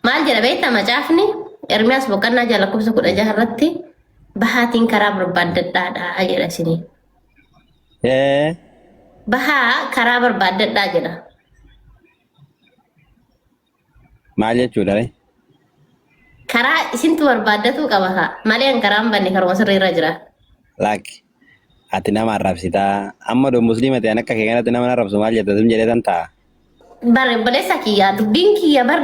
Maal jedha beektaa macaafni Ermiyaas boqonnaa 6 lakkoofsa 16 irratti bahaatiin karaa barbaaddadhaadha jedha isinii. Ee Bahaa karaa barbaaddadhaa jedha. Maal jechuudha ree? Karaa isintu barbaaddatuu qaba haa. Malee an karaa hin banne karuma sirrii irra jira. Lakki ati nama arrabsitaa amma odoo musliima ta'an akka kee kanatti nama arrabsu maal jetta sun jedhee tan ta'a. Bar obboleessa kiyya dubbiin kiyya bar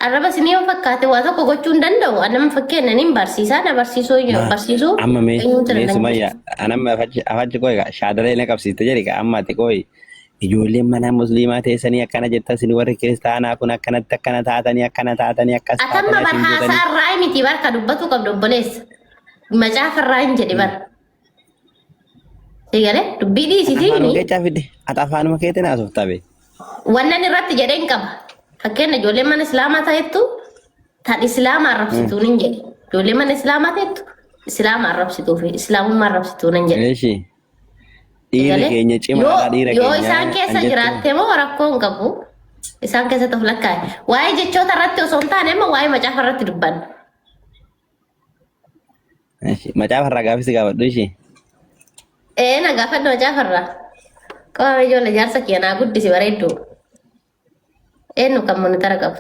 arraba isinii yoo fakkaate waa tokko gochuu hin danda'u. An nama fakkeenya niin barsiisaa na barsiisuu Ma barsiisuu amma mee eenyuutu na mee dandeessa. Sumayya anamma afachi afachi qoy shaadalee na qabsiiste jedhi ka amma ati qoy ijoolleen mana musliimaa teessanii akkana jettan isin warri kiristaanaa kun akkanatti akkana taatanii akkana taatanii akkas Atamma taatanii bar asiin haasaa gootanii. irraa miti bar ka dubbatu qabdu obboleessa. Macaafa irraa hin jedhe bar. Sigale dubbii Ati dhiisitiini afaanuma keechaa fidde ati afaanuma keetiin haasofta be. wannan irratti jedheen qaba. Fakkeenya ijoolleen mana islaamaa ta'ettu tan islaama arrabsituun hin jedhe. Ijoolleen mana islaamaa ta'ettu islaama arrabsituu fi islaamummaa arrabsituun hin jedhe. Eeshi dhiirri Sigale keenya yoo cimaadha dhiira yoo keenya isaan kan keessa jettu. jiraatte moo rakkoo hin qabu. Isaan keessatti of lakkaa'e. Waa'ee jechoota irratti osoo hin taane amma waa'ee macaafa irratti dubbanna. Eeshi macaafa irraa gaafii si gaafadhu ishii. Ee na gaafadhu macaafa irraa. Qofa ijoollee jaarsa kiyya naa guddisi bareeddu. Eenyu kan monitara qabu?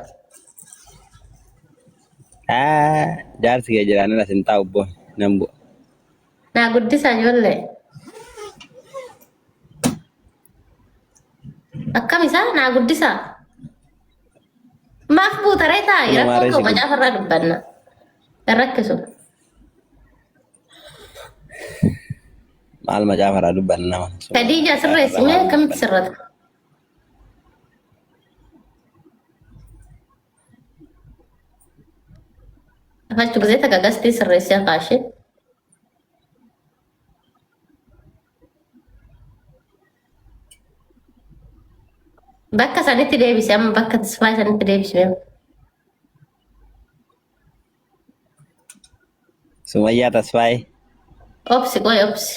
Ah, jaarsi kee jiraanan as hin taa'u boo nan bu'a. Naa guddisa ijoollee. Akkam isaa naa guddisa. Maaf buuta ree taa'i Nama rakkoo maarree koo si guddi. macaafa irraa dubbanna. Hin rakkisu. Maal macaafa irraa dubbanna nama. Khadija Macaafa sirreessi irraa mee maal akkamitti dubbanna? sirrata? Afachu gisee takka gastii sirreessee akaashee. Bakka sanitti deebisi amma bakka tasfaa sanitti deebisi mee. Sumayyaa Tasfaayee. Obsi qoy obsi.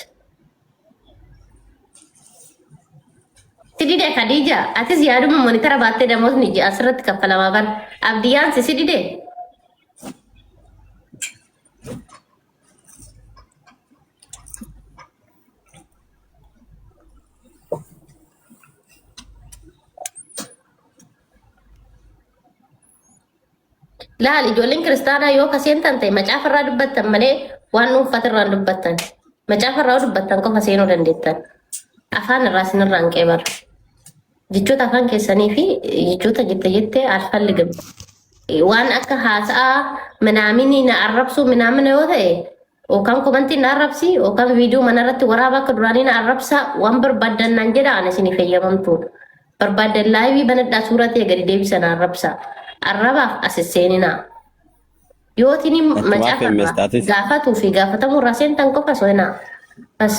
Si dide Khadija atis yaaduma monitara baattee damoosni ji'a asirratti kaffalamaa bar. Abdiyyaan si si dide. Laal ijoolleen kiristaanaa yoo ka seentan ta'e macaafa irraa dubbattan malee waan dhuunfaati irraa hin dubbattan. Macaafa irraa yoo dubbattan qofa seenuu dandeettan. Afaan irraa isinirraa hin qeebalu. Jechoota afaan keessanii fi jechoota jette jette alfalligam. Waan akka haasa'aa minaaminii na arrabsuu minaamina yoo ta'e yookaan komantiin na arrabsi yookaan viidiyoo mana irratti waraaba akka duraanii na arrabsa waan barbaaddan naan jedha ani isiniif eeyyamamtuudha. Barbaaddan laayivii banadhaa suuraa ta'e gadi deebisa na arrabsa. Arrabaaf as hin seeninaa. Yootiin Akkumaa macaafa irraa feemmestaatis. gaafatuu fi gaafatamuu irraa seentan qofa seenaa. Bas.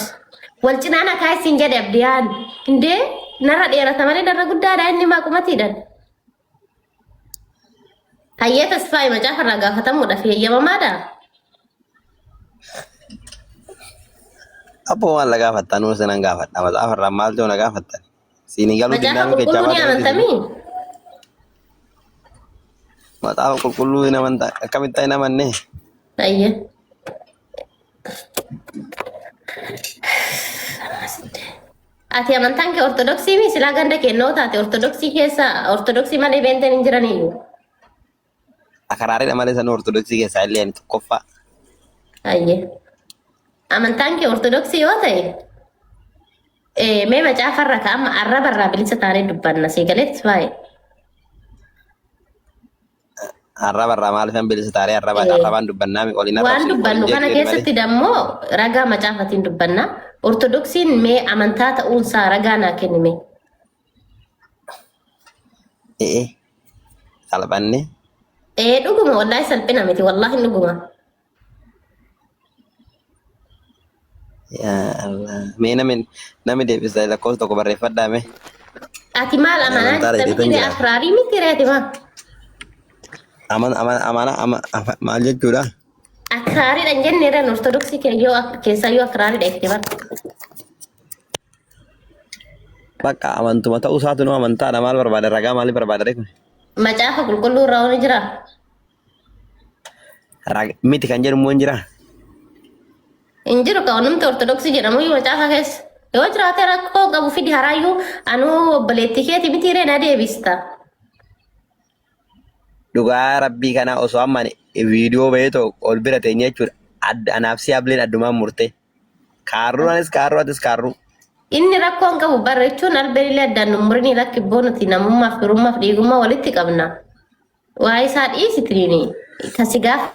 Wal cinaa na kaayisiin jedhe abdiyaan. Indee narra dheerata malee narra guddaadha inni maaqumatiidhaan. Hayyee Tasfaayee macaafa irraa gaafatamuudhaaf heeyyamamaadha. Abboo maal na gaafattan nuu sinan gaafadha macaafa irraa maaltu na gaafattan siin galuu Macaafa didnaan qulqulluu ni kechaa baatanitti isin amantamii? macaafa qulqulluu hin amanta akkamitti hin amanne Hayyee. Ati amantaan kee ortodoksii mi silaa ganda kennoo taate ortodoksii keessa ortodoksii malee beenteen hin jiraniyyuu. Akaraariidha malee sanuu ortodoksii keessaa illee ani tokkoffaa. Hayyee. Amantaan kee ortodoksii yoo ta'e mee macaafarra ka amma arrabarraa bilisa taanee dubbanna sii galeetti baay'ee. Arraba irraa maaliifan bilisa taaree arraba arrabaan dubbannaa mi waliin Waan arrabsinu waliin dubbannu kana jeeqnu malee. keessatti dammoo ragaa macaafatiin dubbanna. Ortodoksiin mee amantaa ta'uunsaa ragaa naa kennime. Ee salphanne Ee dhuguma wallaahi salphina miti wallaahi dhuguma. Yaa Allah. Mee nami nami deebisa lakkoofsa tokko barreeffadhaa mee. Ati maal Ani amanaa amantaa jirta dheedeetan miti ree jira. akraarii miti ree ati maal? Aman aman amana ama afa- maal jechuudha? Akraariidha hin jenne reen ortodoksii keeyyoo keessaa yoo akraariidha itti bar. Bakka amantuma ta'uu isaatu nu amantaadha maal barbaada ragaa maalii barbaada ree kun? Macaafa qulqulluu irraa ni jira. Miti kan jedhu immoo hin jiraa? Hin jiru ka wanumti ortodoksii jedhamu iyyuu macaafa keessa. Yoo jiraate rakkoo qabu fidi haraayyuu anuu obboleettii keeti miti ree na deebista. Dhugaa rabbii kanaa osoo amma ani viidiyoo bahee too ol bira teenye jechuudha. Adda anaaf si ableen addumaan murtee. Kaarruu anis kaarruu atis kaarruu. Inni rakkoo hin qabu bara jechuun albeen illee addaan nu murinii lakki ibboo nuti namummaaf firummaaf dhiigummaa walitti qabna. Waa'ee isaa dhiisitiniini kan si gaafa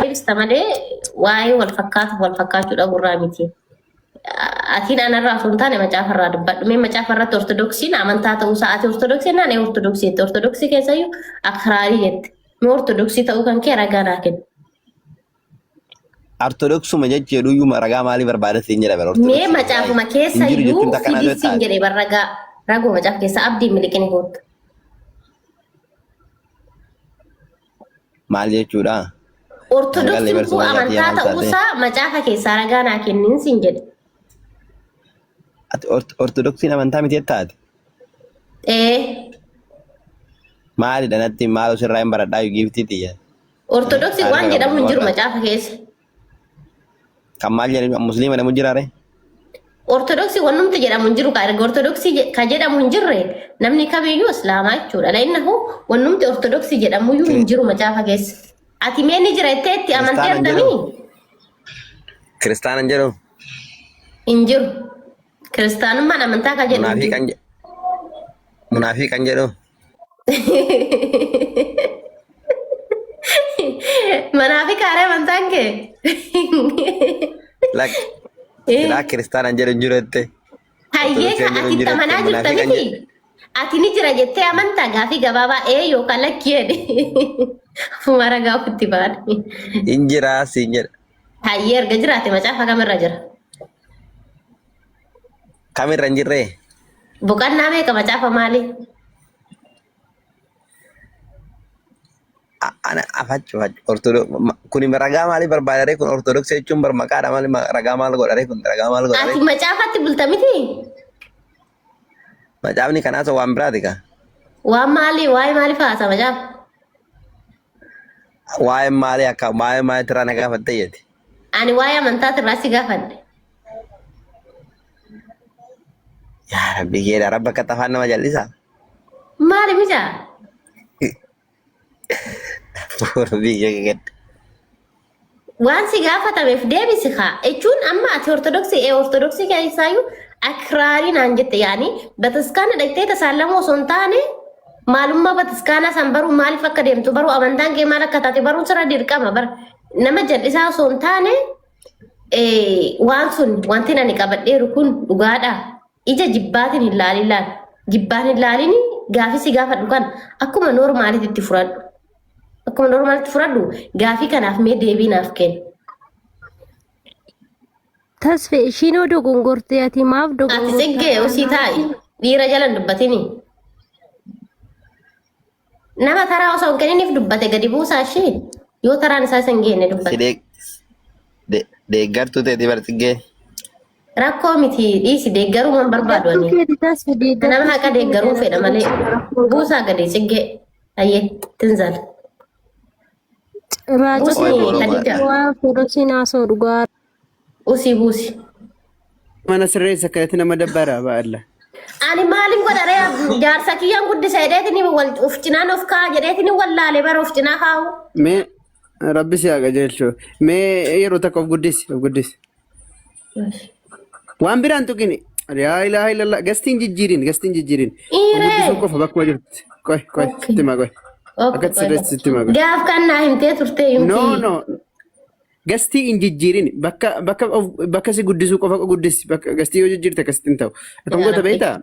deebista malee waa'ee wal fakkaatu wal fakkaachuu dhabuurraa miti. Atiin anarraa osoo hin taane macaafarraa dubbadhu. Mee macaafarratti ortodoksiin amantaa ta'uusaa ati ortodoksii naan ee ortodoksii jette. Ortodoksii keessayyuu akraarii jette. Mee ortodoksii ta'uu kan kee ragaa naa kenni. Ortodoksuma jechuudhuyyuu ragaa maalii barbaada siin jedha bara Mee ortodoksii macaafuma hin jiru keessayyuu jechuun takka naa fidii siin taate. jedhe bar ragaa. Raguma macaafa keessa abdiin miliqini koottu. Maal jechuudha? Hangalee Ortodoksiin kun barsiisaa amantaa maal taate? ta'uusaa macaafa keessaa ragaa naa kenniin siin jedhe. Ati ortodoksiin amantaa miti jettaati? Ee Maalidha natti maal osirraa hin baradhaa giiftii tiyya. Ortodoksii waan jedhamu hin jiru macaafa keessa. Kan maal jedhani musliima jedhamu jiraare? Ortodoksii wannumti jedhamu hin jiru ka erga ortodoksii ka jedhamu hin jirre namni kamiyyuu islaamaa jechuudha. Lainnahu wannumti ortodoksii jedhamuyyuu hin jiru macaafa keessa. Ati mee ni jira jettee itti amantee Kiristaana hin jedhu. argamii? Kiristaana hin jedhu. Hin jiru. Kiristaanummaan amantaa ka jedhu hin jiru. Munaafiqan munaafiqan jedhu. Manaa fi kaaree amantaan kee. Lak silaa kiristaana hin jedhu hin jiru jette. Hayyee Ortodoksii ka hin jedhu ati hin itti jiru jette. amanaa jirta Munaafiqan miti. jedhu. Ati ni jira jettee amantaa gaafii gabaabaa ee yookaan lakkii jedhe. Ofuma ragaa ofitti baane. Hin jiraa siin jedha. Hayyee erga jiraate macaafa kamirra jira? Kamirra hin jirree? Boqonnaa meeqa macaafa maalii? Ana afachu afachu ortodoks kuni ragaa maalii barbaada ree kun ortodoksii jechuun bar maqaadha malee ragaa maal godha ree kun ragaa maal godha Ati ree macaafatti bulta miti? macaafni kanaas waan biraati ka Waan maalii waa'ee maaliif haasa macaafa? waa'ee maalii akka waa'ee maalii irraa na gaafatte jetti Ani waa'ee amantaatirraa si gaafadhe. Yaa rabbi keedha rabbi akka afaan nama jal'isa Maali mijaa? Rabbi kee gadda Waan si gaafatameef deebisi kaa. Jechuun amma ati ortodoksii ee ortodoksii keessaayyuu akraarii naan jette yaani bataskaana dhaqxee tasaallamuu osoo hin taane maalummaa bataskaanaa san baruu maaliif akka deemtu baruu amantaan kee maal akka taate baruun sirra dirqama bara nama jal'isaa osoo hin taane waan sun wanti ani qabadheeru kun dhugaadha. Ija jibbaatiin hin laalin laal. Jibbaan hin laalini gaafii si gaafadhu kan akkuma noormaalitti itti fudhadhu. Akkuma noormaalitti fudhadhu gaafii kanaaf mee deebii naaf kenni. Tasfe ishiinoo dogongortee ati maaf Ati dogongortaa? tsiggee usii taa'i. Dhiira jala hin dubbatini. Nama taraa osoo hin kenniniif dubbate gadi buusaa ishee yoo taraan isaa isa hin geenne si dubbate. deeggartuu teeti bar tsiggee Rakkoo miti dhiisi deeggaruu man barbaadu Deeggartuu ani. keeti tasfe deeggartuu Nama haqa deeggaruu fedha malee buusaa gadi tsiggee. Ayyee tinzal. Raajota Buusi Oye, boru Khadija. waa ortodoksiin haasoo dhugaa Usii buusi. Mana sirreessa akkanatti nama dabbara ba'alla. Ani maalin godha ree jaarsa kiyyaan guddisa jedheetini wal of cinaan of kaa'a jedheetini wallaale bara of cinaa kaa'u. Mee rabbi si haa qajeelchu. Mee yeroo takka of guddisi of guddisi. Waan biraan tuqini. Yaa ilaaha illallah gastiin jijjiirin gastiin jijjiirin. Of Dhiiree. guddisuu qofa bakkuma jirti. Qoy qoy Okay. sitti himaa qoy. Okay, Akkatti sirreessi sitti himaa qoy. Gaaf kan naa himtee turte No himti. no gastii hin jijjiirin bakka bakka bakka si guddisuu qofa guddisi bakka gastii yoo jijjiirte akkasitti hin ta'u. Akkam goota beektaa?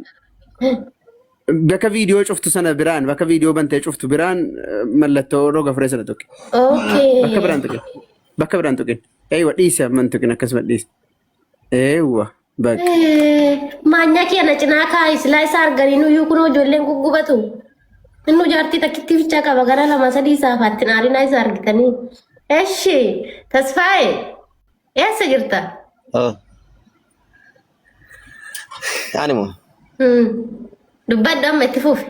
Bakka viidiyoo cuftu sana biraan bakka viidiyoo bantee cuftu biraan mallattoo roga furee sana tuqi. Bakka biraan Okay. tuqin. Bakka biraan tuqin. Eeywa dhiisi amma hin tuqin akkasuma dhiisi. Eeywa bakka. Maanyaa kee na cinaa kaa'i silaa isa arganii nuyyuu kunoo ijoolleen guggubatu. Innu jaartii takkitti fichaa qaba gara lama sadii saafaatti naarinaa isa argitanii. Eshi Tasfaaye eessa jirta? Oh. Ani moo Dubbadhu amma itti fufi.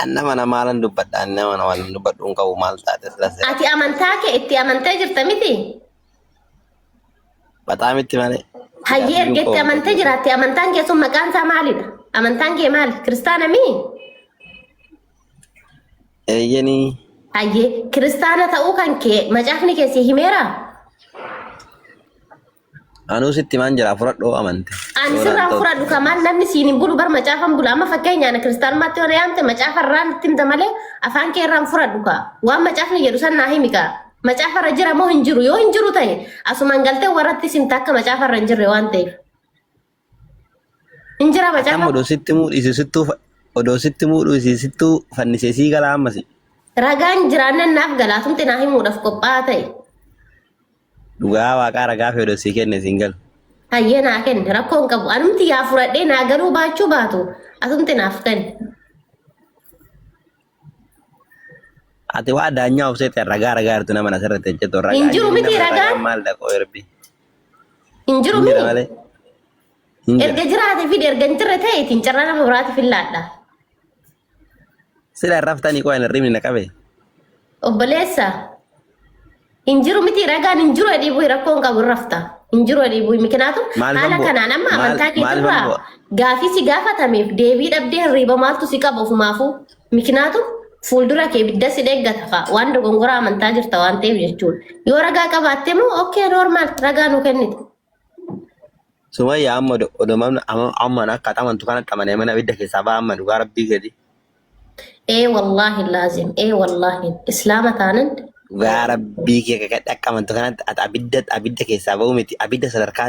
An nama na maalan dubbadha? An nama na waan dubbadhu hin qabu maal taate sila seera. Ati amantaa kee itti amantee jirta miti? Baxaam itti malee. Hayyee Gaaffii erga itti hin amantee qabu. jiraatte amantaan kee sun maqaan isaa maalidha? Amantaan kee maali? Kiristaana mii? Eeyyanii. Hayyee kiristaana ta'uu kan kee macaafni kee si himeeraa? Anuu sitti himaan jira fudhadhoo amante. Ani Yoo sirraan laal fudhadhu kamaan namni siin hin bulu bar macaafan bula. Amma fakkeenyaan kiristaanummaatti yoo na yaamte macaafa irraan itti himta malee afaan kee irraan fudhadhu kaa. Waan macaafni jedhu san naa himi kaa. Macaafa irra jira moo hin jiru? Yoo hin jiru ta'e asumaan galtee warratti simta akka macaafa irra hin jirre waan ta'eef. Hin jira Akkam macaafa. odoo sitti muudhisi sittuu odoo sitti muudhisi sittuu fannisee sii galaa ammasi. Ragaan jiraannan naaf galaa tumti naa himuudhaaf qophaa'aa ta'e. Dhugaa waaqaa ragaa fi odoo sii kenne siin galu. Hayyee naa kenni rakkoo hin qabu. Anumti yaa fudhadhee naa galuu baachuu baatu atumti naaf kenni. Ati waa daanyaa of seete ragaa ragaa jirtu nama asirratti hojjetu ragaa. Hin jiru miti Nama ragaan? Maal dhaqoo erbi. Hin jiru Hin jira miti. malee. Hin jira. Erga jiraate fidi erga hin jirre ta'e ittiin carraa nama biraatiif hin laadha. Sila raftanii qo'an hirribni na qabe. Obboleessa hin jiru miti ragaan hin jiru jedhii bu'i rakkoo hin qabu hin rafta. Hin jiru jedhii bu'i mikinaatu Maal haala fan kanaan amma maal amantaa maal keetirraa fan bu'a? gaafii si gaafatameef deebii dhabdee hirriiba maaltu si qaba ofumaafuu mikinaatu fuuldura kee ibidda si dheeggata fa'a waan dogongoraa amantaa jirta waan ta'eef jechuudha. Yoo ragaa qabaatte immoo okkee normaal ragaa nu kennite. Sumayya amma odoo amma amma akka amantu kanatti amanee mana ibidda keessaa ba'a amma dhugaa rabbii gadi. Ee wallaahi laazim ee wallaahi islaama taanan Dhugaa rabbii kee kakadhe akka amantu kanatti ati abidda abidda keessaa ba'u miti abidda sadarkaa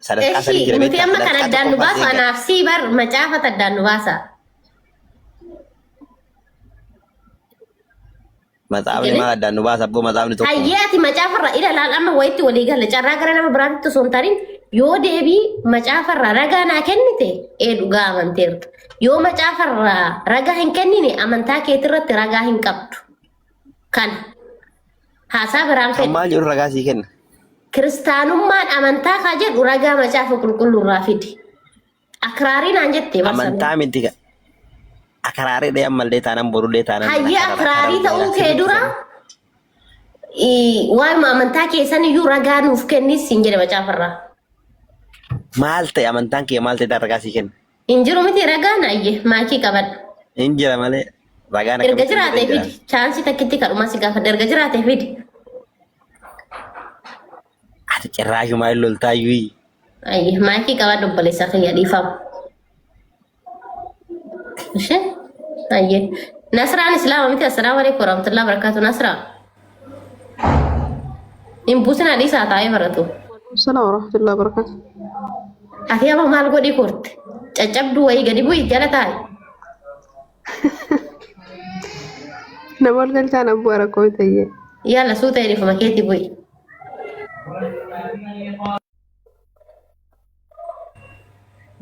sadarkaa sadii Eshi jira nuti beektaa amma kan sadarkaa addaan nu tokkoffaa baasu si eeggadha. anaaf sii bar macaafata addaan nu baasa. Matsaafni Jedhe. maal addaan nu baasa abboo matsaafni tokko. Hayyee ati macaafarra ila laal amma wayitti walii galla carraa gara nama biraatitti osoo hin tarin yoo deebii macaafarra ragaa naa kennite ee dhugaa amanteerta. Yoo macaafarra ragaa hin kennine amantaa keetirratti ragaa hin qabdu. Kana haasaa biraan Kan fedhu. maal jedhu ragaa sii kenna. Kiristaanummaan amantaa kaa jedhu ragaa macaafa qulqulluurraa fidi. Akraarii naan jette barsan. Amantaa miti ka. Akraarii dhee ammallee taanan borullee taanan. Hayyee akraarii ta'uu kee dura waanuma amantaa keessan iyyuu ragaa nuuf kennis hin jedhe macaafarraa. Maal ta'e amantaan kee maal ta'e ragaa sii kenna. Hin jiru miti ragaan ayye maakii qabadhu. Hin jira malee ragaan Erga akkamitti hin jiraatee jira. fidi chaansii takkitti kadhuma si gaafadha erga jiraatee fidi. Ati cirraashumaa hin loltaayyuu. Ayye maakii qabadhu obboleessa kiyya dhiifama. Ishee ayye Nasraan islaama miti assalaamu alaikum warahmatullahi wabarakatuh Nasraa. Hin buusinaa dhiisaa taa'ee baratu. Assalamu warahmatullahi wabarakatuh. Ati amma maal godhii korte? Caccabduu wayii gadi bu'i jala taa'i. Nama ol galchaan abbuu rakkoo ta'e. Yalla suuta jedhi keetti bu'i.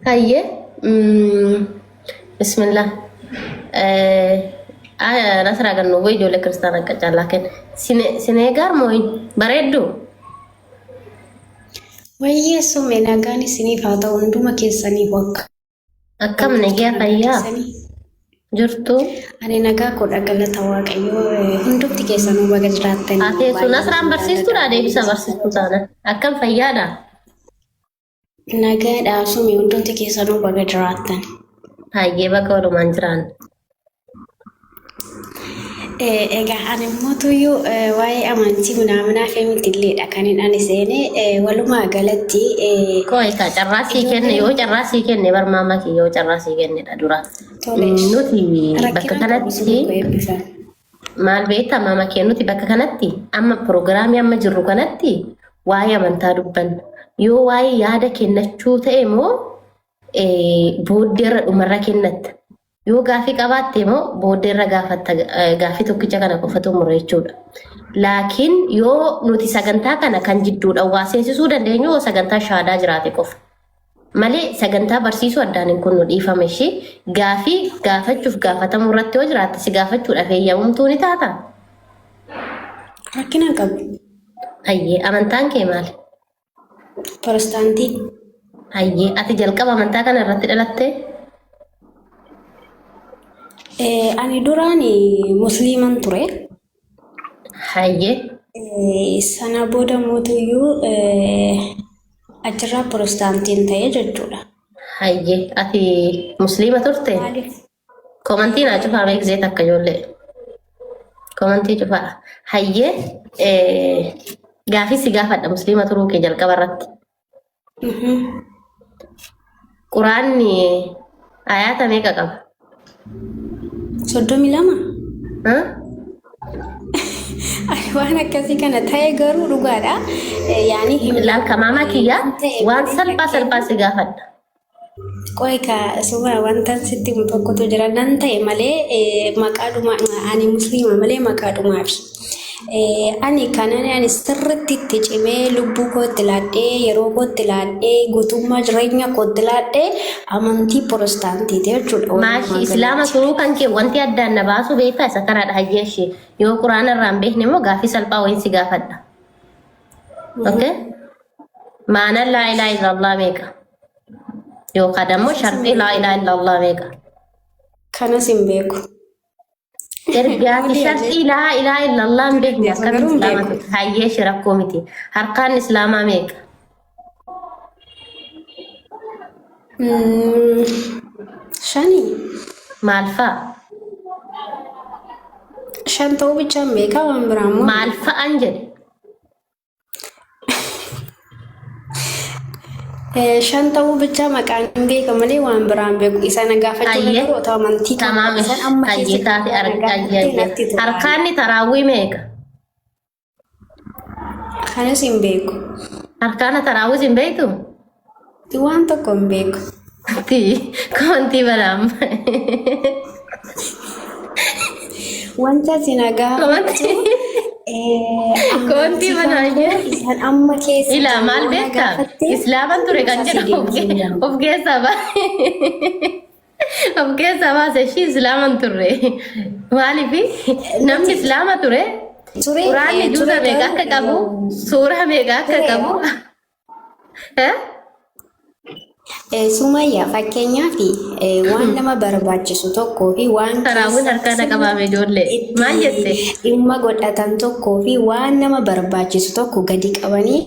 Hayyee. Bismillah. Nasraa gannu bu'i ijoollee kiristaanaa qacaallaa kenna. Sinee gaar mooyin bareeddu. Wayyee sume nagaan isiniif haa ta'u hunduma keessaniif akka Akkam nagaa fayyaa jirtu. Ani nagaa koo galata Waaqayyoo hundumti keessanuu baga jiraattanii. Ati sun Nasraan barsiistuudha deebisa barsiistuu taana. Akkam fayyaadha. Nagaadha sume hundumti keessanuu baga jiraattan. Hayyee bakka walumaan jiraan. Egaa ani immoo tuyyuu waa'ee amantii minaaminaa fi mitiilleedha kan hin ani seene walumaa galatti Koo egaa carraa sii kenne yoo carraa sii kenne barmaama kee yoo carraa sii kennedha dura. Tole. Nuti bakka Rakkina qabu kanatti sun koo eebbifame. maal beektaa maama kee nuti bakka kanatti amma piroogiraamii amma jirru kanatti waa'ee amantaa dubbanna. Yoo waa'ee yaada kennachuu ta'e immoo booddeerra dhumarra kennatta. Yoo gaaffii qabaatte immoo booddeerra gaafatta gaaffii tokkicha kana qofatu mura jechuudha. Laakiin yoo nuti sagantaa kana kan jidduudhaan waa seensisuu dandeenyu yoo sagantaa shaadaa jiraate qofa. Malee sagantaa barsiisuu addaan hin kunnu dhiifama ishee gaafii gaafachuuf gaafatamuu irratti yoo jiraatte si gaafachuudhaaf eeyyamamtuu ni taata. Rakkina hin qabu. Hayyee amantaan kee maali? Protestaantii. Hayyee ati jalqaba amantaa kana irratti dhalatte? Ani duraan musliiman ture. Hayyee. Sana booda mootuyyuu achirraa pirostaantiin ta'e jechuudha. Hayyee. Ati musliima turte? Maaliif? Komantii naa cufaa beeksisee takka ijoollee. Komantii cufaa. Hayyee. Gaafii si gaafadha musliima turuu kee jalqaba irratti. Quraanni ayaata meeqa qaba? 32. Huh? Ani waan akkasii kana ta'e garuu dhugaadha. Yaani hin Laal kamaamaa kiyyaa ta'e waan salphaa salphaa si gaafadha. Qoy ka suura wanta sitti himu tokkotu jira. Nan ta'e malee maqaadhuma ani musliima malee maqaadhumaafi. Ani kanan ani sirriitti itti cimee lubbuu kootti laadhee yeroo kootti laadhee guutummaa jireenya kootti laadhee amantii pirostaantiiti jechuudha. Maashi Walumaa islaama galatti. turuu kan kee wanti addaan na baasu beektaa isa kanaadha hayyee ishee. Yoo quraana irraa hin beekne immoo gaaffii salphaa wayiin si gaafadha. Okay? Maanaan laa ilaaha illallah meeqa? Yookaan ammoo sharxii laa ilaaha illallah meeqa? Kanas hin beeku. Ergaati sharxii laa ilaaha illallah hin beekne Garuu akkamitti hin islaama beeku. turte? Hayyee ishee rakkoo miti. Harkaan islaamaa meeqa? Shani. Maal fa'a? Shan ta'uu bichaan beekaa waan biraa immoo. Maal fa'an jedhe? Shan ta'uu bichaa maqaan hin beeka malee waan biraa hin beeku. Isa na gaafachuu Hayyee. garuu otoo amantii kan Tamaam isaan amma hayyee keessa taate na arga gaafattee hayyee. natti tola. Harkaanni taraawwii meeqa? Kanas hin beeku. Harkaana taraawwiis hin beektu? Waan tokko hin beeku. Ti komantii banaam. Wanta si na gaafatu Komantii komantii amantii kan banaa koo isaan amma keessa Ilaa jiru maal yoo na beektaa? gaafatte Islaaman ture kan isa si jedhu deebisuu hin danda'u. of keessaa baase. Of keessaa baase ishii islaaman turre. Maaliif namni islaama ture Ture quraanni ture juuza meeqa garuu akka qabu suuraa meeqa akka ture qabu. Eh? Sumayyaa fakkeenyaaf waan nama barbaachisu tokkoo fi waan Taraawwiin keessa harkaan qabaame ijoollee. Maal itti jette? dhimma godhatan tokkoo fi waan nama barbaachisu tokko gadi qabanii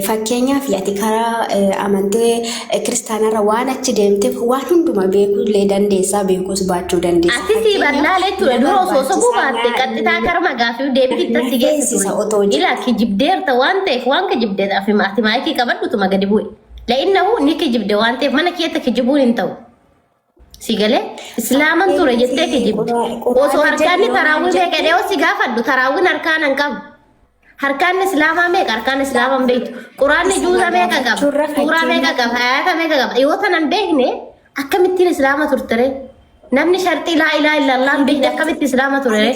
fakkeenyaaf ati karaa amantii kiristaanarra waan achi deemteef waan hunduma beekuu illee dandeessaa beekuus baachuu dandeessa. Ati si ballaalee ture dura osoo sobuu baatte qaxxitaa karma gaafii deebiitti Na si geessu feesisa ture. otoo Ila kijibdeerta waan ta'eef waan kijibdeedhaaf ati maayikii qabadhutuma gadi bu'e. La'innahu ni kijibde waan ta'eef mana keessa kijibuun hin ta'u. Si galee islaaman ture jettee kijibde. Osoo harkaanni taraawwii meeqa dhiyoo si gaafadhu taraawwiin harkaan hin qabu. Harkaan islaamaa meeqa harkaan islaamaa hin beektu. Quraanni juuza meeqa qaba? Suuraa meeqa qaba? Ayaata meeqa qaba? Yoo tana hin beekne akkamittiin islaama turtere? Namni sharxii laa ilaaha illallah hin beekne akkamitti islaama turere?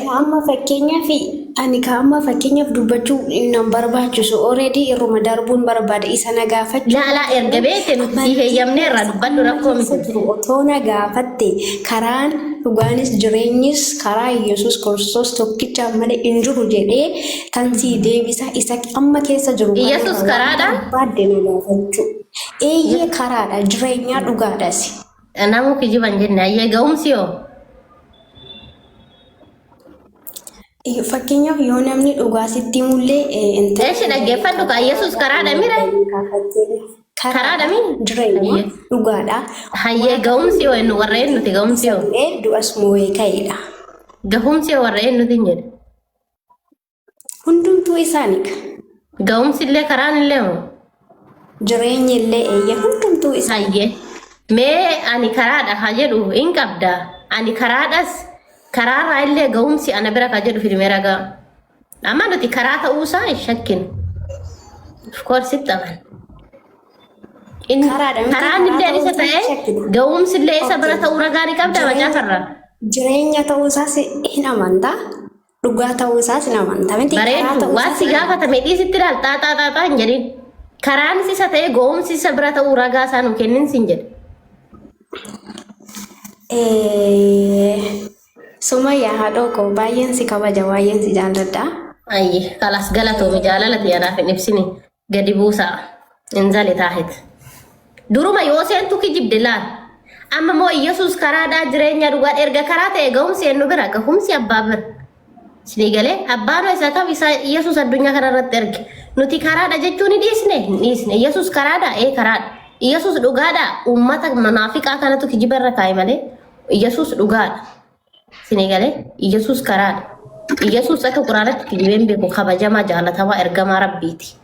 Ani ka amma fakkeenyaaf dubbachuu nan barbaachisu already irruma darbuun barbaada isa na gaafachuu Laa laa erga beekte nuti si heeyyamnee irraa dubbadhu rakkoo keessa miti. jiru otoo na gaafatte karaan dhugaanis jireenyis karaa Yesuus Kiristoos tokkicha malee hin jiru jedhee kan sii deebisa isa amma keessa jiru Yesuus karaadha? barbaadde na gaafachuu. Eeyyee karaadha jireenyaa dhugaadhas. Namuu kijiban jenne ayyee ga'umsi hoo? Fakkeenyaaf yoo namni dhugaa sitti himullee intala Eeshi dhaggeeffadhu kaa Yesuus karaadha mire? Karaadha mi? Jireenya dhugaadha. Hayyee ga'umsi hoo eenyu warra eenyuti ga'umsi hoo? Du'ee du'as moo'ee ka'edha. Gahumsi hoo warra eenyuti hin jedhe? Hundumtuu isaanika. Ga'umsi illee karaan illee moo? Jireenyi illee eeyyee hundumtuu isaani. Hayyee. Mee ani karaadha haa jedhu hin qabda. Ani karaadhas karaarraa illee ga'umsi ana bira kaa jedhu fidimee ragaa. Amma nuti karaa ta'uusaa hin shakkinu. Of course itti amanna. Karaadha miti, Karaan illee karaa isa ta'uusaa hin ta'e shakkinu. ga'umsi illee isa bira ta'uu ragaa ni qabda macaafarraa. Jireenya ta'uusaas hin amantaa. Dhugaa ta'uusaas hin amantaa. Miti karaa Bareeddu waan ta'uusaas si gaafatame dhiisitti ilaal xaaxaa xaaxaa hin jedhin. Karaan isa ta'e ga'umsi isa bira ta'uu ragaa isaa nu kennin sin jedhe. Sumayyaa haadhoo koo baay'een si kabaja baay'een si jaalladha. Ayyi kalas galatoomi jaalala tiyanaaf hin ibsini gadi buusaa inzali taahit. Duruma yoo seentu kijibde laal. Amma immoo Iyyasuus karaadhaa jireenya dhugaa erga karaa ta'e gahumsi eenyu bira gahumsi abbaa bira. Isinii galee abbaan isa kam isa Iyyasuus addunyaa kana irratti erge. Nuti karaadha jechuu ni dhiisne hin dhiisne. Iyyasuus karaadha ee karaadha. Iyyasuus dhugaadha uummata munaafiqaa kanatu kijiba irra kaa'e malee Iyyasuus dhugaadha. Isinii galee Iyyasuus karaadha. Iyyasuus akka quraanatti kijibeen beeku kabajamaa jaalatamaa ergamaa rabbiiti.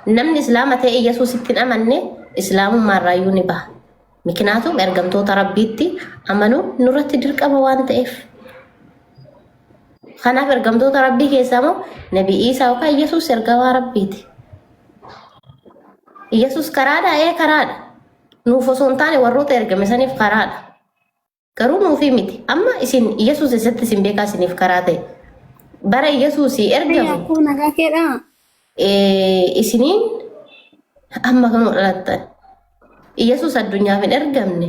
Namni islaama ta'e Iyyasuusitti hin amanne islaamummaa irraayyuu ni baha. Miknaatum ergamtoota rabbiitti amanuun nurratti dirqama waan ta'eef. Kanaaf ergamtoota rabbii keessaa immoo Nabi Iisaa yookaan Iyyasuus ergamaa rabbiiti. Iyyasuus karaadha ee karaadha. Nuuf osoo hin taane warroota ergame saniif karaadha. Garuu nuufii miti. Amma isin Iyyasuus eessatti isin beekaa isiniif karaa ta'e. Bara Iyyasuusii ergame Akkoo nagaa keedhaa? isiniin amma kanuma dhalattan. Iyyasuus addunyaaf hin ergamne.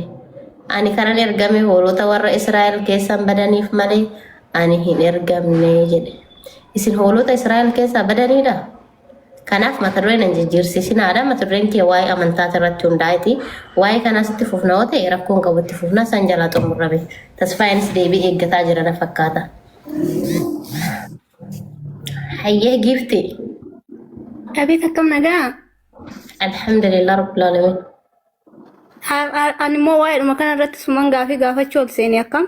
Ani kanan ergame hoolota warra Israa'el keessan badaniif malee ani hin ergamne jedhe. Isin hoolota Israa'el keessaa badaniidha? Kanaaf mata dureen hin jijjiirsisinaadha. Mata dureen kee waa'ee amantaa irratti hundaa'eeti. Waa'ee kanaas itti fufna yoo ta'e rakkoon qabu itti fufna san jalaa xumurame. Tasfaayeenis deebii eeggataa jira na fakkaata. Hayyee giifti. Abeet akkam nagaa? Alhamdulillah rabbil alamin. Ani immoo waa'eedhuma kana irratti suman gaafii gaafachuu ol seeni akkam?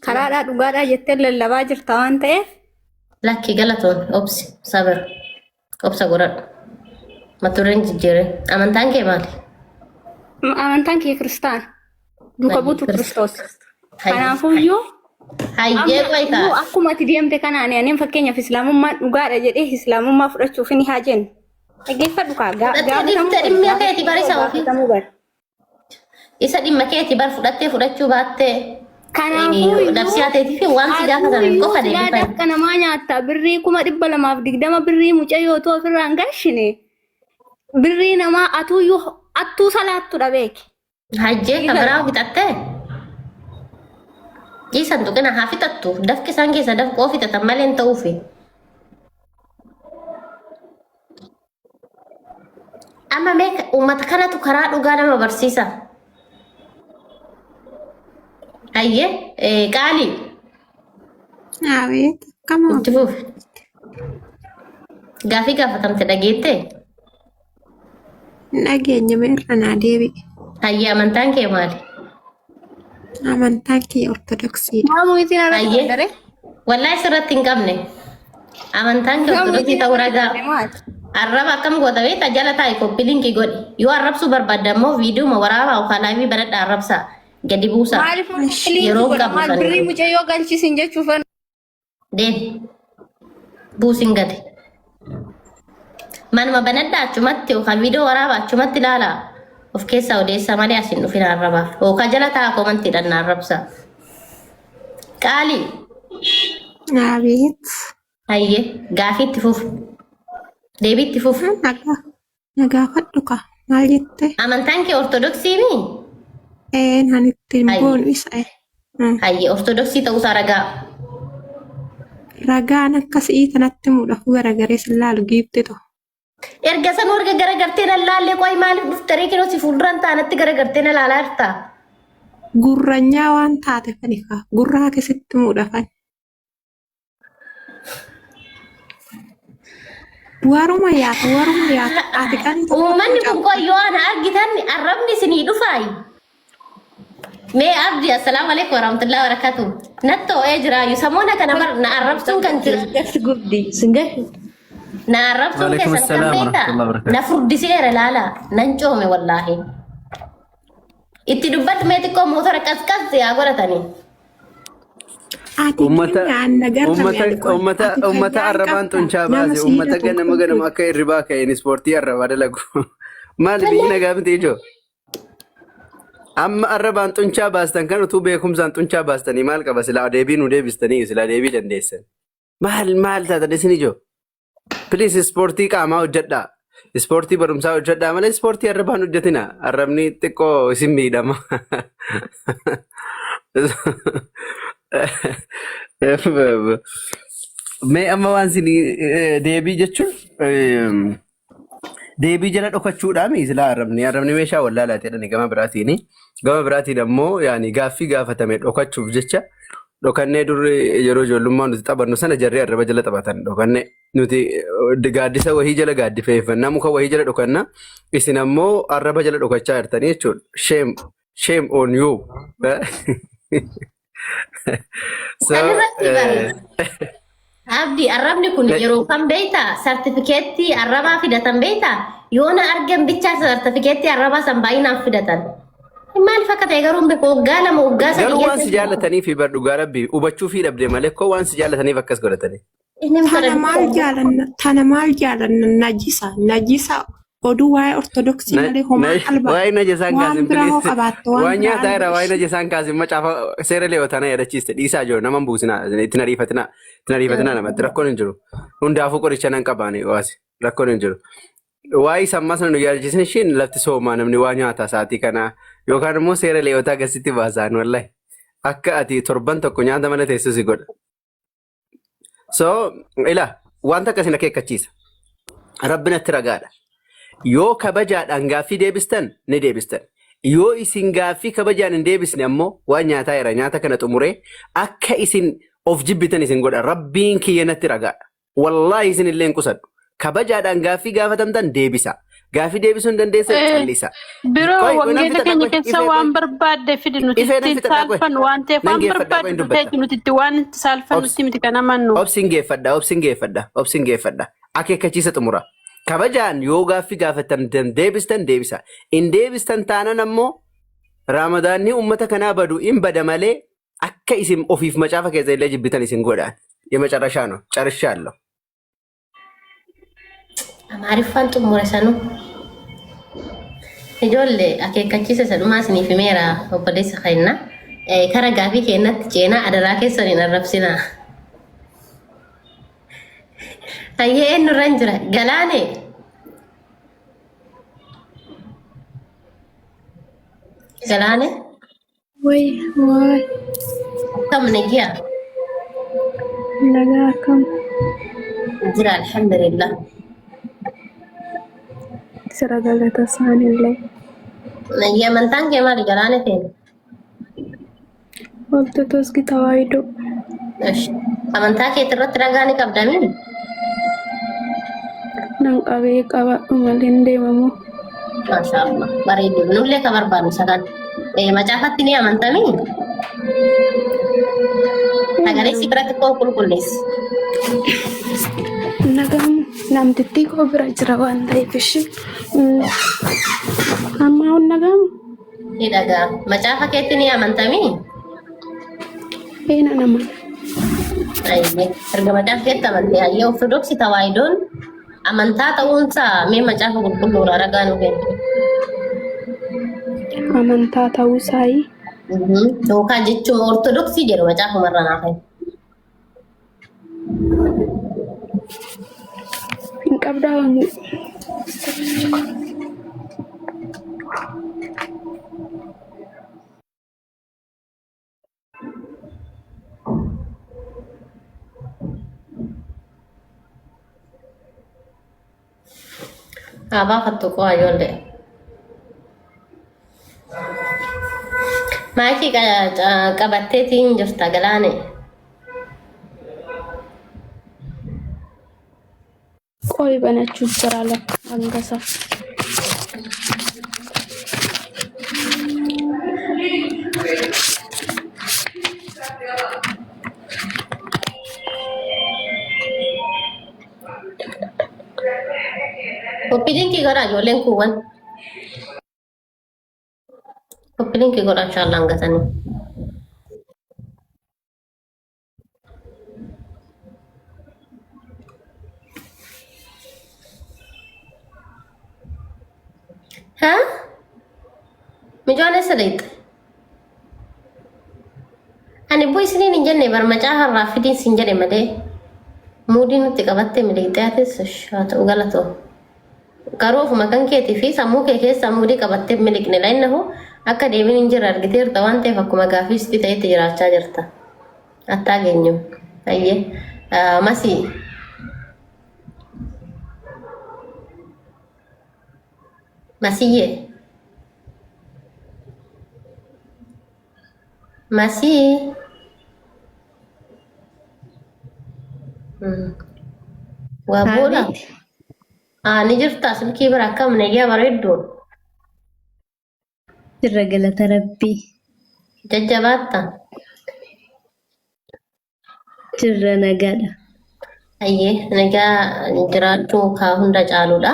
Karaadhaa dhugaadhaa jettee lallabaa jirta waan ta'eef. Lakki galatoon obsi sabir obsa godhadhu. Mata dureen jijjiirre. Amantaan kee maali? Amantaan kiyya kiristaana. Duuka buutu Kiristoos. Kanaafuyyuu Hayyee amma qoy iyyuu kaa. akkuma ati deemte kanaan ani fakkeenyaaf islaamummaan dhugaadha jedhee islaamummaa fudhachuuf ni haa jennu. Dhaggeeffadhu kaa Fudhattee gaafatamuu dhiifte bari dhimma keeti gaafatamuu bar isa ofii. gaafatamuu bari. Isa dhimma keeti bar fudhattee fudhachuu baattee Kanaafuu iyyuu nafsiyaa teetii fi waan si atuu gaafatameef iyyuu qofa silaa deebifadhu. dafqa namaa nyaatta birrii 220,000 birrii mucayyoo otoo ofirraa hin gashine birrii namaa atuu iyyuu attuu salaattudha beeki. Hajjee ka biraa fixattee? Dhiisan tuqina haa fixattu. Dafqi isaan keessa dafqoo fixatan malee hin ta'uufi. Amma mee uummata kanatu karaa dhugaa nama barsiisa. Hayyee qaalii Abeet akkam itti fufi. Gaafii gaafatamte dhageettee? Hin dhageenye mee irra naa deebi'i. Hayyee amantaan kee maali? Amantaan kiyya Ortodoksiidha. Maamu isin irratti Hayyee. qabdare? Wallahi sirratti hin qabne. Amantaan kee Maamu Ortodoksii isin ta'uu irratti ragaa. qabde maali? Arraba akkam goota beektaa jala taa'i koppi linkii godhi. Yoo arrabsuu barbaadde ammoo viidiyoo waraabaa yookaan laayivii banadhaa arrabsaa. Gadi buusaa. Maaliif liinkii Yeroo godha? qabu Maal sana. birrii mucayyoo galchisin jechuuf Deemi. Buusin gadi. Manuma banadhaa achumatti yookaan viidiyoo waraabaa achumatti ilaalaa. Of keessaa odeessaa malee as hin dhufin arrabaaf. Yookaan jala taa'aa komantiidhaan na arrabsaa. Qaalii. Abeet. Hayyee gaafii itti fufi. Deebii itti fufi. Nagaa nagaafadhu kaa maal jette? Amantaan kee ortodoksii mii? Een ani ittiin Hayyee. boonu isa. Hayyee ortodoksii ta'uusaa ragaa. Ragaan akka si'ii tanatti muudhaaf garagaree sin laalu giifti to. Erga sanuu erga garagartee na laallee qoy maaliif dhufte ree kinoo si fuulduran taanatti garagartee na laalaa jirta. Gurranyaa waan taate fani kaa gurraa keessatti muudhafan. Waruma yaata waruma yaata ati qanii tokko Uummanni kun qoy yoo ana argitan arrabni isinii dhufaayi. Mee abdi assalaamu alaikum warahmatullahi wabarakatuh. Natti ho'ee jiraayu samoona kana bar na arrabsuun kan kee Gafti gubdi singashi. na arrabsuun Waalaikum keessan kan assalaam beektaa warahmatullahi wabarakatuh. na furdiseera laala nan coome wallaahi. Itti dubbadhu mee xiqqoo mootora qasqas yaa godhatanii. Ati Ummata keenya anna garrame ummata ani qoy ummata ati ummata fayyaa hin arrabaan qabdaa xunchaa nama baase si ummata hidhatu hin ganama ganama qabdu. akka hirribaa ka'een ispoortii arrabaa dalagu. Maali biyyi nagaa miti ijoo? Amma arrabaan xunchaa baastan kan utuu beekumsaan xunchaa baastanii maal qaba silaa deebii nu deebistanii silaa deebii dandeessan. Maal maal taatan isin ijoo? Please ispoortii qaamaa hojjedhaa. Ispoortii barumsaa hojjedhaa malee ispoortii arrabaan hojjetina. Arrabni xiqqoo isin miidhama. Mee amma waan isin deebii jechuun Deebii jala dhokachuudhaan silaa arrabni arrabni meeshaa wallaalaati jedhani gama biraatiin. Gama biraatiin ammoo yaani gaaffii gaafatame dhokachuuf jecha dhokannee durri yeroo ijoollummaa nuti taphannu sana jarri arraba jala taphatan dhokannee nuti gaaddisa wahii jala gaaddifeeffannaa muka wahii jala dhokanna isin ammoo arraba jala dhokachaa jirtanii jechuudha. Shame shame on you. So, Kan irratti bare. Abdi arrabni kun yeroo kam beektaa? Sartifikeettii arrabaa fidatan beektaa? Yoona argan bichaa sartifikeettii arrabaa san baay'inaan fidatan. Maaliif akka ta'e garuu hin beeku. Waggaa 2 waggaa 3 Garuu waan si jaallatanii fi bar dhugaa rabbii hubachuu fi dhabde malee koo waan si jaallataniif akkas godhatanii. Inni Tana maal jaalanna tana maal jaalanna najisa najisa oduu waa'ee ortodoksii malee homaa qalba Waa'ee najasaan waan kaasin biraa hoo please. qabaatte waan Waan biraa nyaataa irraa waa'ee albashi. najasaan kaasin macaafa seera leewotaana yaadachiiste dhiisaa jiru nama hin buusinaa itti ariifatinaa itti ariifatinaa namatti rakkoon hin jiru. Hundaafuu qoricha nan qabaani waasi rakkoon hin jiru. Waa'ee sammaa sana nu yaadachiisin ishiin lafti soomaa namni waa nyaataa sa'aatii kanaa yookaan immoo seera leewotaa gasitti baasaan wallahi akka ati torban tokko nyaata mana teessu si godha. So ila wanta akkasiin akeekkachiisa. Rabbi natti ragaadha. Yoo kabajaadhaan gaaffii deebistan ni deebistan. Yoo isin gaaffii kabajaan hin deebisne ammoo waan nyaataa jira nyaata kana xumuree akka isin of jibbitan isin godha. Rabbiin kiyya natti ragaadha. Wallaahi isin illee hin qusadhu. Kabajaadhaan gaaffii gaafatamtan deebisa. Gaaffii deebisuu hin dandeessan callisa. Biroo Qoy qoy nan wangeela fixadha keenya qoy keessa ifee qoy waan barbaadde fidi nuti ifee nan ittiin fixadha qoy saalfannu waan ta'eef nan waan geeffadha qoy barbaadde hin nu dubbadha. ta'eeti nuti itti waan itti saalfannu Obsi itti miti kan amannu. obsin geeffadha obsin geeffadha obsin geeffadha akeekkachiisa xumura. Kabajaan yoo gaaffii gaafatamtan deebistan deebisa. In deebistan taanan ammoo raamadaanni uummata kanaa badu in bada malee akka isin ofiif macaafa keessa illee jibbitan isin godhaan. የመጨረሻ ነው ጨርሻለሁ። Amaariffaan xumure sanuu. Ijoollee akeekkachiisa isa dhumaa isiniif himeera obboleessa keenya. Kara gaafii keenyatti ceenaa adaraa keessan hin arrabsinaa. Hayyee eenyurra hin jira? Galaanee. Galaanee. Way waay Akkam nagiya? Nagaa akkam Jira alhamdulillah. sira galata isaanillee Nagiya amantaan kee maali galaane feene? Ortodoksii Tawaahidoo Esh. Amantaa keetii irratti ragaa ni qabdamii? Nan qabee qabadhu malee hin deemamu. Maashaallah. Bareedu. Nullee ka barbaannu isa kana. Macaafatti ni amantamii? Sagalee si biratti koo qulqulleessi. Nagaan namtittii koo bira jira waan ta'eef ishee amma hun nagaamu Ni dhaga'ama. Macaafa keetti ni amantamii? Ee nan amana. Ayyee. Erga macaafa keetti amantee ayyee Ortodoksii Tawaahidoon amantaa ta'uunsaa mee macaafa qulqulluurraa ragaa nu kenni. Amantaa ta'uu isaayii Yookaan jechuun Ortodoksii jedhu macaafumarra naa kenni. Hin qabdaa waan Haa baafattu qo'a ijoollee. Maayikii qabatteetiin jirta galaane. Qoy banachuu jira lakka hangasa. Koppii linkii godhaa ijoolleen kuuwwan. Koppii linkii godhaa inshaallah hangasanii. Haa? Mucaan eessa dhaqxe? Ani boo isiniin hin jenne bar macaafa irraa fidiin sin jedhe malee muudii nutti qabattee miliqxee atis haa ta'u galatoo. Garuu ofuma kan keetii fi sammuu kee keessaa muudii qabattee miliqne lainnahu akka deebiin hin jirre argiteerta waan ta'eef akkuma gaafii sitti ta'etti jiraachaa jirta. Attaa geenyu. Ayyee. Masii. Masiyyee. Masii. Waa booda. Abeet. Aa ni jirta silkii bira akkam nayyaa bareeddu. Jirra galata rabbii. Jajjabaatta. Jirra nagaadha. Hayyee nagaa jiraachuu kaa hunda caaludha.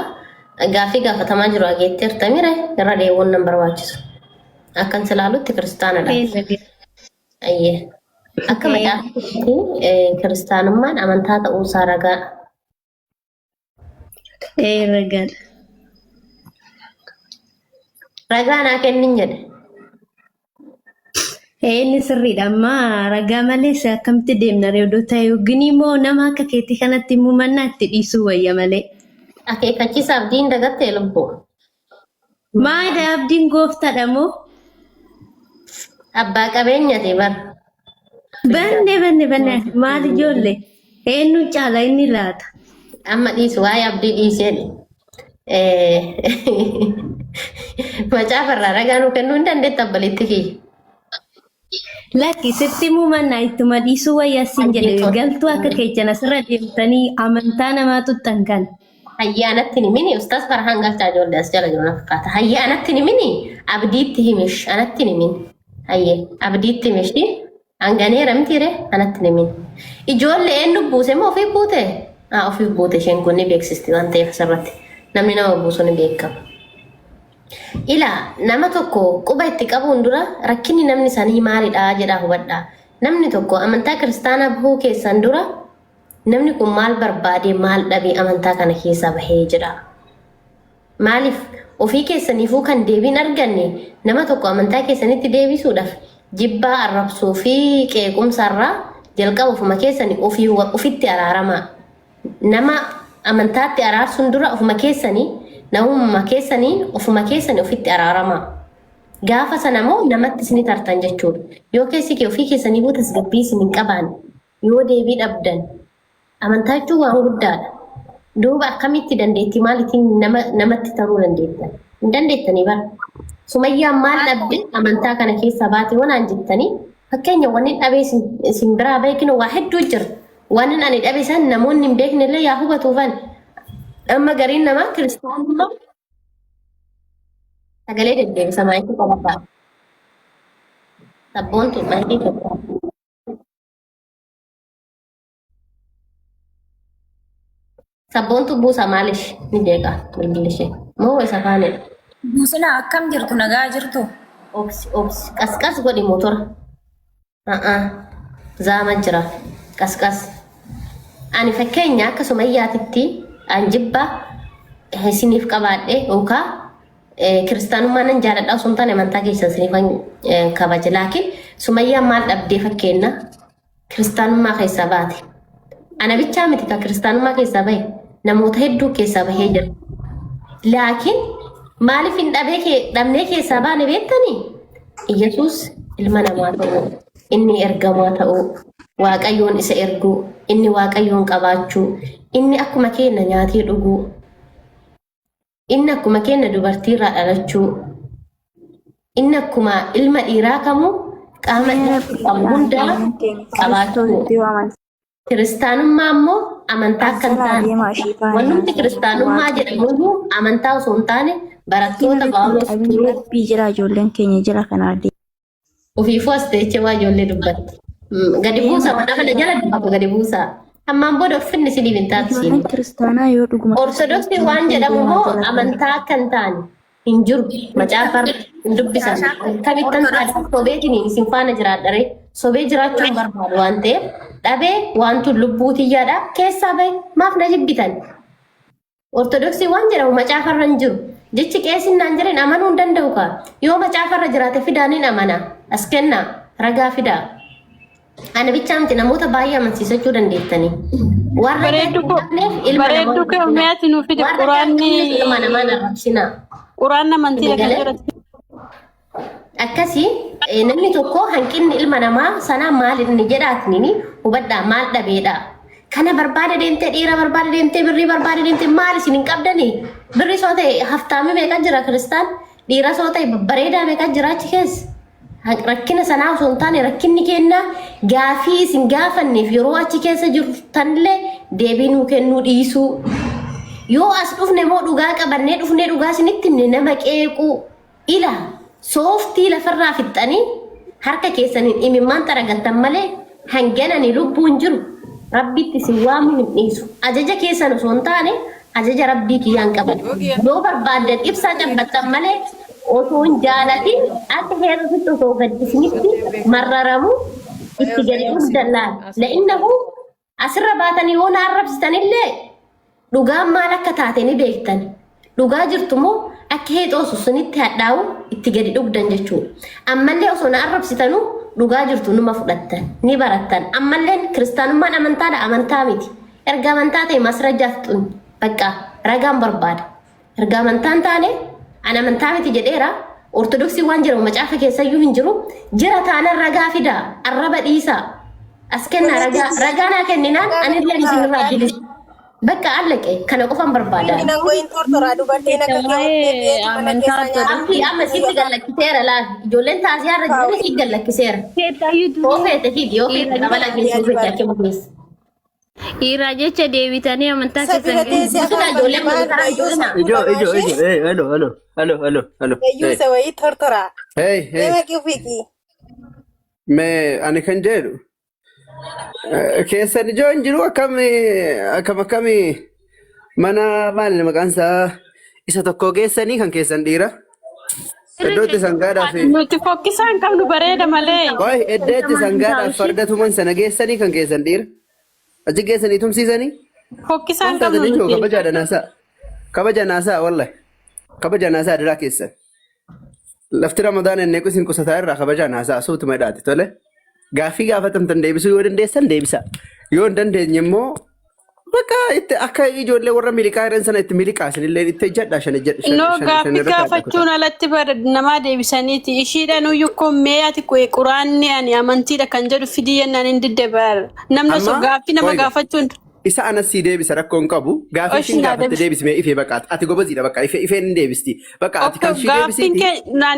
Gaaffii gaafatamaa jiru hageetteerta mire irra deebi'uun nan barbaachisu. Akkan silaalutti kiristaanadha. Ee nagaa. Hayyee. Akka Ee macaafaatti kiristaanummaan amantaa ta'uusaa ragaa. Ee ragaadha. Ragaa naa kennin jedhe. Ee inni sirriidha. Amma ragaa malees akkamitti deemna ree odoo ta'e yookiin immoo nama akka keetii kanatti immoo mannaa itti dhiisuu wayya malee. Akeekkachiisa abdiin dagattee lubbuu. Maayidha abdiin gooftaadha moo? Abbaa qabeenyati bar. Banne banne banne maal ijoollee eenyu caala inni laata? Amma dhiisu waa'ee abdii dhiiseen. Macaafa irraa ragaa nuu kennuu hin dandeetta abbalitti kiyya. Lakki sitti himuu mannaa ittuma dhiisuu wayya siin jedhe Hayyee galtuu akka keechan asirra deemtanii amantaa namaa tuxxan kana. Hayyaa anatti hin himini ustaas Farhaan galchaa ijoollee as jala jiru na fakkaata. Hayyaa anatti hin himini abdiitti himish anatti hin himin. Hayyee abdiitti himish hanganeera mitiire anatti hin himin. Ijoollee eenyu buuse moo ofii buute? Haa ofii buute isheen kun ni beeksisti waan ta'eef asirratti namni nama buusu ni beekama. Ilaa nama tokko quba itti qabuun dura rakkinni namni sanii maalidha jedhaa hubadhaa. Namni tokko amantaa kiristaanaa bahuu keessan dura namni kun maal barbaadee maal dhabee amantaa kana keessaa bahee jedha. Maaliif ofii keessaniifuu kan deebiin arganne nama tokko amantaa keessanitti deebisuudhaaf jibbaa arrabsuu fi qeequmsarraa jalqaba ofuma keessanii ofii ofitti araaramaa. Nama amantaatti araarsuun dura ofuma keessanii namummaa keessanii ofuma keessanii ofitti araaramaa. Gaafa sana immoo namatti isin tartan jechuudha. Yoo keessi kee ofii keessanii tasgabbii isin hin qabaanne yoo deebii dhabdan amantaa jechuun waan guddaadha. Duuba akkamitti dandeettii maaliitiin nama namatti taruu dandeettan? Hin dandeettanii bara. Sumayyaan maal dhabde amantaa kana keessaa baate wanaan jettanii fakkeenya wanni dhabee isin biraa beeknu waa hedduu jira. Waan ani dhabe san namoonni hin beekne illee yaa hubatuufan. Amma gariin namaa kiristaanummaa sagalee deddeebisa maayikii qabataa. Sabboontu maayikii qabataa. Sabboontu buusa maalish ni jeeqa bilbilli ishee. Moo isa kaanidha. Buusinaa akkam jirtu nagaa jirtu? Obsi obsi qasqas godhi motora. Zaama jira qasqas. Ani fakkeenya akka sumayyaatitti an jibba isiniif qabaadhe yookaan kiristaanummaa nan jaaladha osoo hin taane amantaa keessan isiniifan kabaja. Laakiin sumayyaan maal dhabdee fakkeenya kiristaanummaa keessaa baate. Ana bichaa miti kan kiristaanummaa keessaa bahe namoota hedduu keessaa bahee jira. Laakiin maaliif hin dhabee kee dhabnee keessaa baane beektanii? Iyyasuus ilma namaa ta'uu, inni ergamaa ta'uu, Waaqayyoon isa erguu, inni Waaqayyoon qabaachuu, inni akkuma keenya nyaatee dhuguu, inni akkuma keenya dubartiirraa dhalachuu, inni akkuma ilma dhiiraa kamuu qaama qabu hundaa qabaachuu. Kiristaanummaa immoo amantaa akka hin taane wannumti kiristaanummaa jedhamu iyyuu amantaa osoo hin taane barattoota Phaawulos turuu Rabbii jira ijoolleen keenya jira kana adeema. ofiifuu as teechee waa ijoollee dubbatti. Gadi buusa mana kana jala dubbatu gadi buusa. Ammaan booda uffinni isiniif hin taatu Ijoolleen siin. kiristaanaa yoo dhuguma Ortodoksii waan jedhamu immoo amantaa akka hin taane hin jiru. Macaafarra hin dubbisan. Kamittan taate sobeetiniin isin faana jiraadha ree. Sobee jiraachuu hin barbaadu waan ta'eef dhabee wantu lubbuu tiyyaadha keessaa bahe maaf na jibbitan. Ortodoksii waan jedhamu macaafarra hin jiru. Jechi qeesiin naan jedhan amanuu hin danda'u kaa. Yoo macaafarra jiraate fidaa nin amana. As kennaa ragaa fidaa. Ana bichaa miti namoota baay'ee amansiisachuu dandeettanii. Warra Bareeddu hin koo qabneef ilma namaa bareeddu koo mi'aati nuu fide warra quraanni qabneef ilma namaa hin arrabsinaa. quraanni amantiidha kan Galee jedhatu. akkasii namni tokko hanqinni ilma namaa sanaa maal inni jedhaatini hubadhaa maal dhabeedha. Kana barbaada deemtee, dhiira barbaada deemtee, birrii barbaada deemtee, maal isin hin qabdanii? Birrii soo ta'e haftaamii meeqa jira kiristaan? Dhiira soo ta'e babbareedaa meeqa jira achi keessa? Rakkina sanaa osoo hin taane, rakkinni kennaa gaafii isin gaafanneef yeroo achi keessa jirtanillee deebii nuu kennuu dhiisuu. Yoo as dhufne immoo dhugaa qabannee dhufnee dhugaa isinitti himne nama qeequu. Ila sooftii lafarraa fixxanii harka keessaniin imimmaan xaragattan malee hanganani lubbuun jiru Rabbitti isin waamuu hin dhiisu. Ajaja keessan osoo hin taane ajaja Rabbii kiyyaan qaban. Yoo barbaaddan ibsaa cabbattan malee osoo hin jaalatin akka heerufitti osoo gad isinitti marraramu itti gadi dhugdan laal. La'innahu asirra baatanii yoo na arrabsitanillee dhugaan maal akka taate ni beektan. Dhugaa jirtu moo akka heexoosu sunitti hadhaa'u itti gadi dhugdan jechuudha. Ammallee osoo na arrabsitanuu dhugaa jirtu numa fudhattan, ni barattan. Ammalleen kiristaanummaan amantaadha, amantaa miti. Erga amantaa ta'e masrajjaaf xun bakka ragaan barbaada. Erga amantaan taane an amantaa miti jedheera. Ortodoksii waan jedhamu macaafa keessayyuu hin jiru. Jira taanan ragaa fidaa, arraba dhiisaa. As kennaa ragaa, ragaa naa kenninaan anillee isinirraa bilisa. Bakka allaqe kana qofan barbaada. Waa'ee amantaa Abdii amma sitti gallakkiseera laal. Ijoolleen taasisaa irra jiran sitti gallakkiseera. Keettaayyuu Yoo feete fidi, yoo feete dabala keessa, yoo feete achi keessa. Dhiiraa jecha deebitanii amantaa keessan keessa. Sila ijoolleen kun karaa ijoolleen Ijoo ijoo ijoo hey hello hello hello hello hello hey hey hey mee ani kan jedhu keessan ijoo hin jiru, akkam akkam akkami mana maal maqaan isaa isa tokko geessanii kan keessan dhiira iddoo itti sangaadhaaf Nuti fokkisaa hin qabnu, bareeda malee. Qoy, iddoo itti sangaadhaaf farda tuman sana geessanii kan keessan dhiira achi geessanii tumsiisanii. Fokkisaa hin Maal qabnu taatan ijoo? nuti. Kabajaadha naasaa, kabaja naasaa, wallahi kabaja naasaa. Diraa keessan lafti Ramadaan inni isin qusataa irraa kabajaa naasaa suutuma hidhaati. Tole, gaaffii gaafatamtan deebisuu yoo dandeessan deebisa, yoo hin dandeenye immoo bakka itti akka ijoollee warra miliqaa jiran sana itti miliqaa, isinillee itti ejjadha, shan ejjadha, shan No shan shan gaaffii irra kaa'adha kutaa. gaafachuun alatti bara namaa deebisaniiti. Ishiidhaan uyyuu koo mee ati quraanni ani amantiidha kan jedhu fidii jennaan hin didde bara. Namni osoo Amma gaaffii nama qoyga gaafachuun isa anas sii deebisa, rakkoo hin qabu. Gaaffii oshi ishiin naa gaafatte deebise. deebismee ifee baqaati. Ati gobaziidha, bakka ifee ifeen hin deebisti. Bakka ati Okko kan ishii gaaffiin deebisiiti. kee naan